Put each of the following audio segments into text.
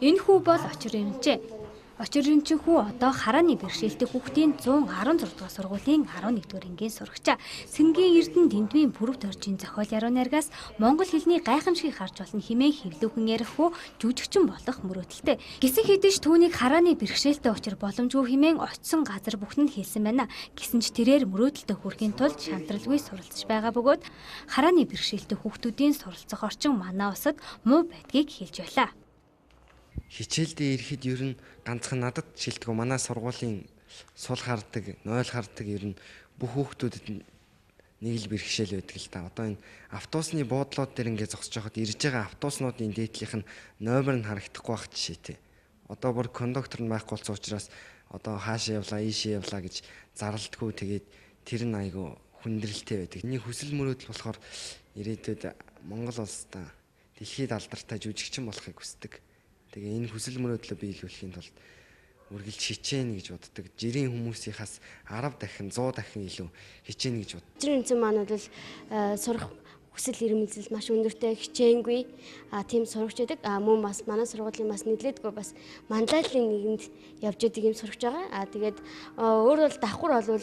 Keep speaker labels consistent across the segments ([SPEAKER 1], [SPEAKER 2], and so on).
[SPEAKER 1] Энэ хүү бол Очир Эренчээ. Очир Эренчин хүү одоо харааны бэрхшээлтэй хүүхдийн 116 дугаар сургуулийн 11 дугаар ангийн сурагчаа. Сэнгийн Эрдэнэ Дэндүийн Пүрэв торжийн зохиол яруу найргаас монгол хэлний гайхамшигыг харж болно хэмээн хэвлүүхэн ярих хүү жүжигчин болох мөрөөдөлтэй. Гэсэн хэдий ч түүнийг харааны бэрхшээлтэй учир боломжгүй хэмээн очсон газар бүхэн нь хэлсэн байна. Гэсэн ч тэрээр мөрөөдөлтөд хүрэхийн тулд шантралгүй суралцж байгаа бөгөөд харааны бэрхшээлтэй хүүхдүүдийн суралцах орчин манай улсад муу байдгийг хэлж байлаа.
[SPEAKER 2] Хичээлдээ ирэхэд ер нь ганцхан надад шилдэггүй, манай сургуулийн сул хардаг, нойл хардаг ер нь бүх хүүхдүүдэд нэг л бэрхшээл байдаг л та. Одоо энэ автобусны буудлууд дээр ингээд зогсож байхад ирж байгаа автобуснуудын дээдлийнх нь номер нь харагдахгүй байх жишээтэй. Одоо бүр кондуктор нь байхгүй болсон учраас одоо хаашаа явлаа, ийшээ явлаа гэж зарлдаггүй, тэгээд тэр нь айгүй хүндрэлтэй байдаг. Миний хүсэл мөрөөдөл болохоор ирээдүйд Монгол улсдаа дэлхийд алдартай жүжигчин болохыг хүсдэг. Тэгээ энэ хүсэл мөрөөдлөө биелүүлэхийн тулд үргэлж хичээнэ гэж боддог. Жирийн хүмүүсийнхаас 10 дахин 100 дахин илүү хичээнэ гэж боддог.
[SPEAKER 3] Очир Эренчин маань бол сурах хүсэл эрмэлзэл маш өндөртэй, хичээнгүй тийм сурагч байдаг. Мөн бас манай сургуулийн бас нэлээдгүй бас манлайллын нийгэмд явж байдаг юм сурагч байгаа. Тэгээд өөр бол давхар бол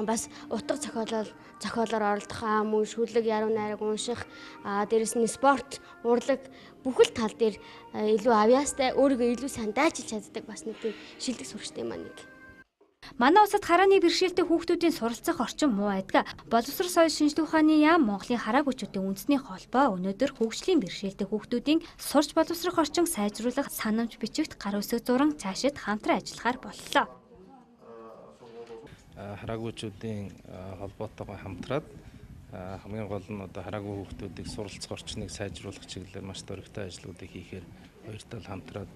[SPEAKER 3] бас утга зохиолоор оролдох, мөн шүлэг, яруу найраг унших, дээрэс нь спорт, урлаг бүхэл тал дээр илүү авьяастай, өөрийгөө илүү сайн дайчилж чаддаг бас нэг тийм шилдэг сурагчтай маань нэг.
[SPEAKER 1] Манай улсад харааны бэрхшээлтэй хүүхдүүдийн суралцах орчин муу байдаг. Боловсрол соёл шинжлэх ухааны яам Монголын хараагүйчүүдийн үндэсний холбоо өнөөдөр хөгжлийн бэрхшээлтэй хүүхдүүдийн сурч боловсрох орчин сайжруулах санамж бичигт гар үсэг зуран цаашид хамтран ажиллахаар боллоо.
[SPEAKER 4] Хараагүйчүүдийн холбоотойгоо хамтраад хамгийн гол нь одоо хараагүй хүүхдүүдийг суралцах орчныг сайжруулах чиглэлээр маш дөрвтэй ажлуудыг хийхээр хоёр тал хамтраад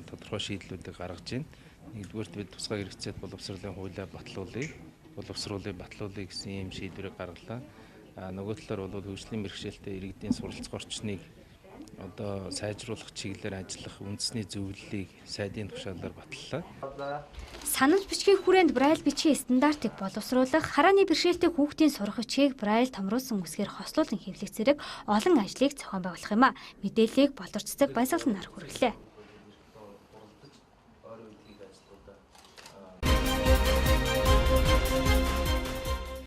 [SPEAKER 4] тодорхой шийдлүүдийг гаргаж байна. Нэгдүгээрт бид тусгай хэрэгцээд боловсролын хуулиа батлуулъя, боловсруулыг батлуулъя гэсэн ийм шийдвэрийг гаргалаа. Нөгөө талаар бол хөгжлийн бэрхшээлтэй иргэдийн суралцах орчныг одоо сайжруулах чиглэлээр ажиллах үндэсний зөвлөлийг сайдын тушаалаар баталлаа.
[SPEAKER 1] Санамж бичгийн хүрээнд Брайль бичгийн стандартыг боловсруулах, харааны бэрхшээлтэй хүүхдийн сурах бичгийг Брайль томруулсан үсгээр хослуулан хэвлэх зэрэг олон ажлыг зохион байгуулах юм а. Мэдээллийг Болор цэцэг Баясгалан нар хүргэлээ.